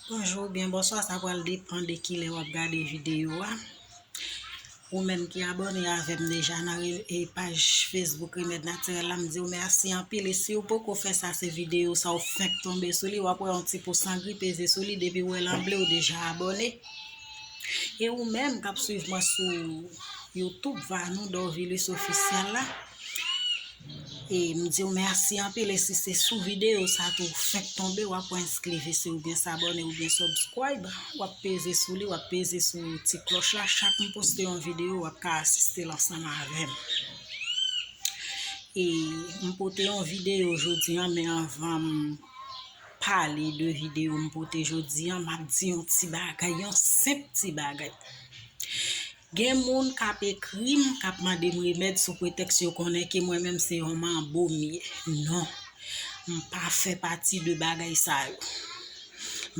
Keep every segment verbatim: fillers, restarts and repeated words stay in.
Bonjou oubyen bonswa, sa pral depann de kilè w ap gade videyo a. Ou menm ki abòne avè m deja nan re- e paj Facebook Remèd Natirèl la, m di w mèsi anpil. E si w poko fè sa, se videyo sa w fenk tonbe sou li, w ap wè yon ti pou sangri peze sou li, depi w wè l an ble, w deja abòne. E ou menm k ap swiv mwen sou YouTube, Vanou Dorvilus Officiel la, e m di w mèsi anpil. E si se sou videyo sa tou w fenk tonbe, w ap wè enskrivisi oubyen sabòne oubyen subscribe, w ap peze sou li, w ap peze sou ti klòch la. Chak m poste yon videyo, w ap ka asiste l ansanm avè m. E m pote yon videyo jodi a, men anvan m pale de videyo m pote jodi a, m ap di yon ti bagay, yon senp ti bagay. Gen moun k ap ekri m, k ap mande m remèd sou pretèks yo konnen ke mwen menm se yon manbo m ye. Non, m pa fè pati de bagay sa yo.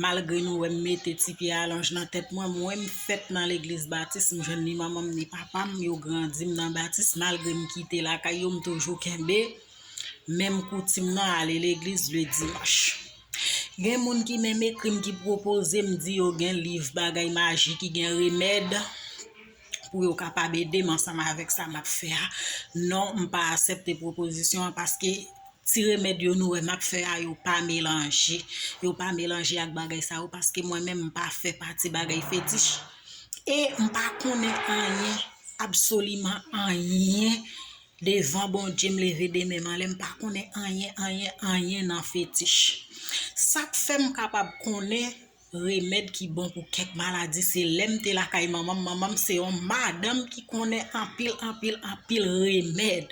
Malgre nou wè m mete ti pye alonj nan tèt mwen, mwen m fèt nan legliz batis, m jwenn ni manman m ni papa m, yo grandi m nan batis, malgre m kite lakay yo, m toujou kenbe menm koutim nan, ale legliz le dimanch. Gen moun ki menm ekri m, ki pwopoze m, di yo gen liv bagay maji, ki gen remèd pou yo kapab ede m ansanm avèk sa m ap fè a. Non, m pa aksepte pwopozisyon an, paske ti remèd yo nou wè m ap fè a, yo pa melanje. Yo pa melanje ak bagay sa yo, paske mwen menm m pa fè pati bagay fetich. E m pa konnen anyen, absoliman anyen. Devan Bondye, m leve de men m anlè, m pa konnen anyen, anyen, anyen nan fetich. Sa k fè m kapab konnen remèd ki bon pou kèk maladi, se lè m te lakay manman m. Manman m se yon madanm ki konnen anpil, anpil, anpil remèd.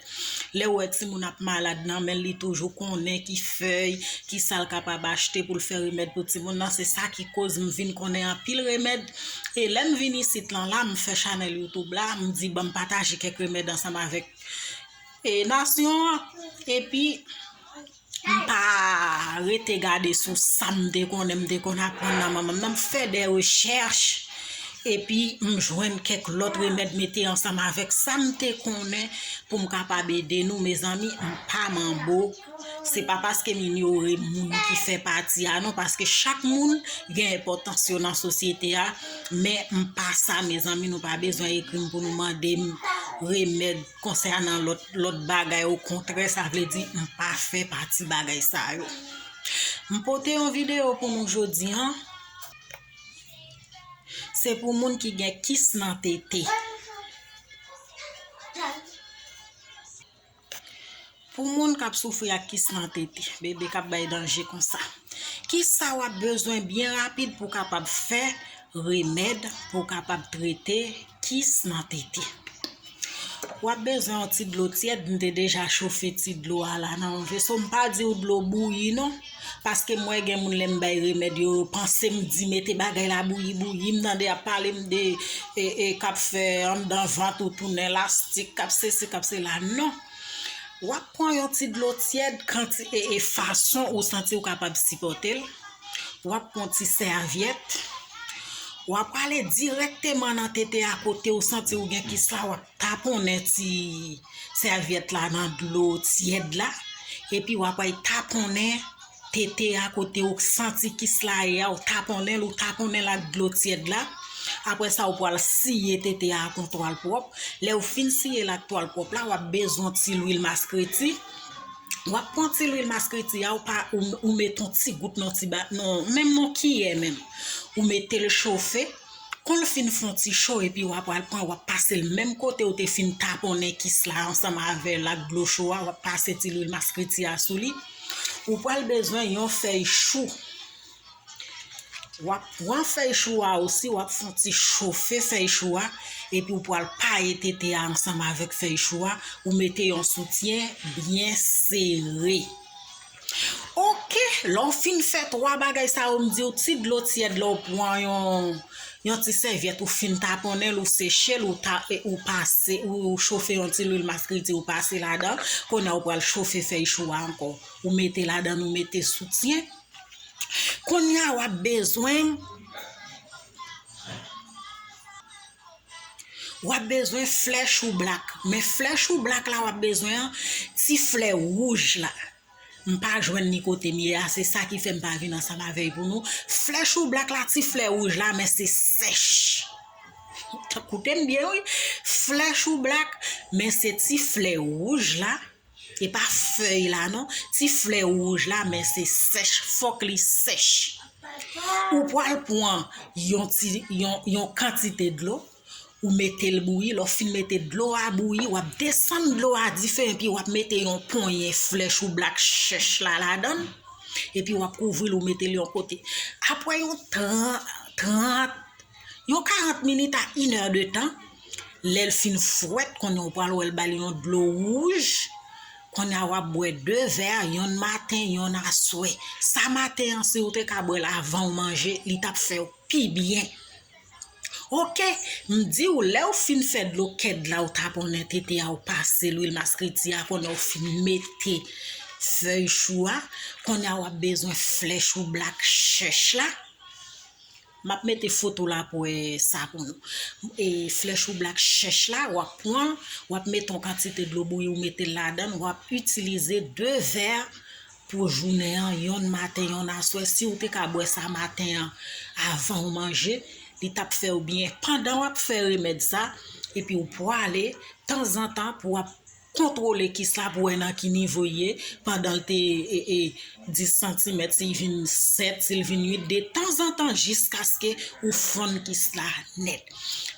Lè w wè timoun ap malad nan men l, li toujou konnen ki fèy, ki sa l kapab achte pou l fè remèd pou timoun nan. Se sa ki koz m vin konnen anpil remèd. E lè m vin isit lan la, m fè chanèl YouTube la, m di, "Ban m pataje kèk remèd ansanm avèk e nasyon an." Epi, m pa rete gade sou sa m te konnen, m te konn aprann nan manman m nan, m fè de rechèch, epi m jwenn kèk lòt remèd mete ansanm avèk sa m te konnen pou m kapab ede nou. Mezanmi, m pa manbo. Se pa paske m inyore moun ki fè pati a, non, paske chak moun gen enpòtans yo nan sosyete a, men m pa sa, mezanmi, nou pa bezwen ekri m pou nou mande m remèd konsènan lòt, lòt bagay, okontrè, sa vle di m pa fè pati bagay sa yo. M pote yon videyo pou nou jodi a, se pou moun ki gen kis nan tete. Pou moun k ap soufri ak kis nan tete, bebe k ap bay danje konsa, kisa w ap bezwen byen rapid pou w kapab fè remèd, pou w kapab trete kis nan tete? W ap bezwen yon ti dlo tyèd, m te deja chofe ti dlo a la nan yon veso, m pa di w dlo bouyi non, paske m wè gen moun lè m bay remèd yo, yo panse m di mete bagay la bouyi, bouyi, m tande y ap pale m de e, e, k ap fè anndan vant ou tounen lastik, k ap sesi, k ap sela, non. W ap pran yon ti dlo tyèd, kanti, e, e fason ou santi w kapab sipòte l. W ap pran ti sèvyèt. W ap ale dirèkteman nan tete a kote w santi w gen kis la, w ap taponnen ti sèvyèt la nan dlo tyèd la. Epi w ap al taponnen tete a kote w santi kis la ye a, w taponnen l, w taponnen l ak dlo tyèd la. Apre sa, w pral siye tete a ak yon twal pwòp. Lè w fin siye l ak twal pwòp la, w ap bezwen ti lwil maskreti. W ap pran ti lwil maskreti a, ou pa, ou, ou met yon ti gout nan ti ba, non, menm nan kiyè menm. Ou mete l chofe. Kon l fin fè yon ti cho, epi w ap pral pran, w ap pase l menm kote w te fin taponnen kis la ansanm avè l ak dlo cho a, w ap pase ti lwil maskreti a sou li. Ou pral bezwen yon fèy chou. W ap pran fèy chou a osi, w ap fè yon ti chofe fèy chou a, epi w pral paye tete a ansanm avèk fèy chou a, ou mete yon soutyen byen sere. Oke, lè w fin fè twa bagay sa yo, m di w ti dlo tyèd la, w pran yon, yon ti sèvyèt, ou fin taponnen l, ou seche l, ou ta, e, ou pase, ou, ou chofe yon ti lwil maskreti, ou pase ladan. Kounye a, ou pral chofe fèy chou a ankò. Ou mete ladan, ou mete soutyen. Kounye a, w ap bezwen, w ap bezwen flè choublak. Men flè choublak la, w ap bezwen an, ti flè wouj la. M pa jwenn li kote m ye a, se sa ki fè m pa vin ansanm avè l pou nou. Flè chou blak la, ti flè wouj la, men se sèch. Koute m byen, wi. Flè chou blak, men se ti flè wouj la. E pa fèy la, non. Ti flè wouj la, men se sèch. Fòk li sèch. Ou pral pran yon ti, yon, yon kantite dlo, ou mete l bouyi. Lè w fin mete dlo a bouyi, w ap desann dlo a dife, epi w ap mete yon ponyen flè chou blak chèch la ladan l, epi w ap kouvri l, ou mete l yon kote. Apre yon trant, trant, yon karant minit a inè de tan, lè l fin frèt, kounye a w pral wè l ba l yon dlo wouj. Kounye a w ap bwè de vè, yonn maten, yonn aswè. Sa maten an, si w te ka bwè l avan w manje, li t ap fè w pi byen. Oke, m di w, lè w fin fè dlo kèd la, w taponnen tete a, w pase lwil maskriti a, kounye a w fin mete fèy chou a, kounye a w ap bezwen flè chou blak chèch la. M ap mete foto la pou wè sa pou nou. E flè chou blak chèch la, w ap pran l, w ap mete yon kantite dlo bouyi, w mete l ladan l, w ap itilize de vè pou jounen an, yonn maten, yonn aswè. Si w te ka bwè sa maten an, avan w manje, li t ap fè w byen. Pandan w ap fè remèd sa, epi w pwale, tanzantan, pou w ap kontwole kis la pou wè nan ki nivo l ye, pandan l te, e, e, dis santimèt, si l vin sèt, si l vin uit, de tanzantan, jiskaske ou fonn kis la nèt.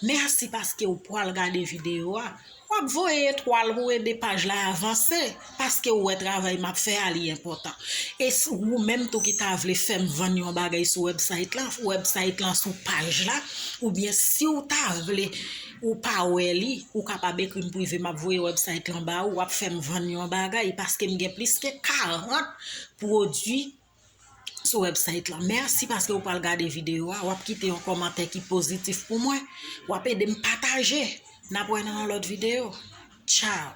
Mèsi paske w pral gade videyo a. W ap voye etwal pou ede paj la avanse, paske w wè travay m ap fè a, li enpòtan. E si ou menm tou ki ta vle fè m vann yon bagay sou website lan, website lan sou paj la, oubyen si w ta vle, ou pa wè li, ou kapab ekri m prive, m ap voye website lan ba ou, w ap fè m vann yon bagay, paske m gen plis ke karant pwodui sou website lan. Mèsi paske w pral gade videyo a, w ap kite yon kòmantè ki pozitif pou mwen, w ap ede m pataje. N ap wè nan yon lòt videyo. Tchao.